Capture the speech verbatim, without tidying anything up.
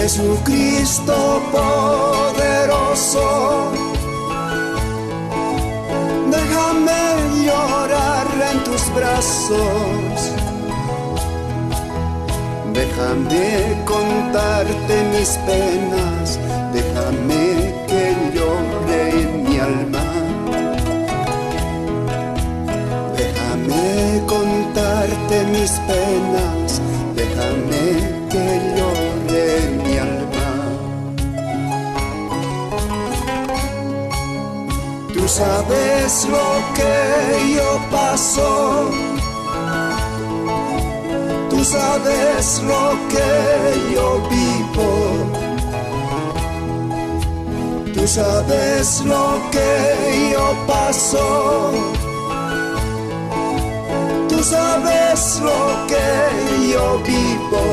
Jesucristo poderoso, déjame llorar en tus brazos. Déjame contarte mis penas, déjame que llore mi alma. Déjame contarte mis penas, déjame que llore mi alma. Tú sabes lo que yo paso, tú sabes lo que yo vivo, tú sabes lo que yo paso, tú sabes lo que yo vivo.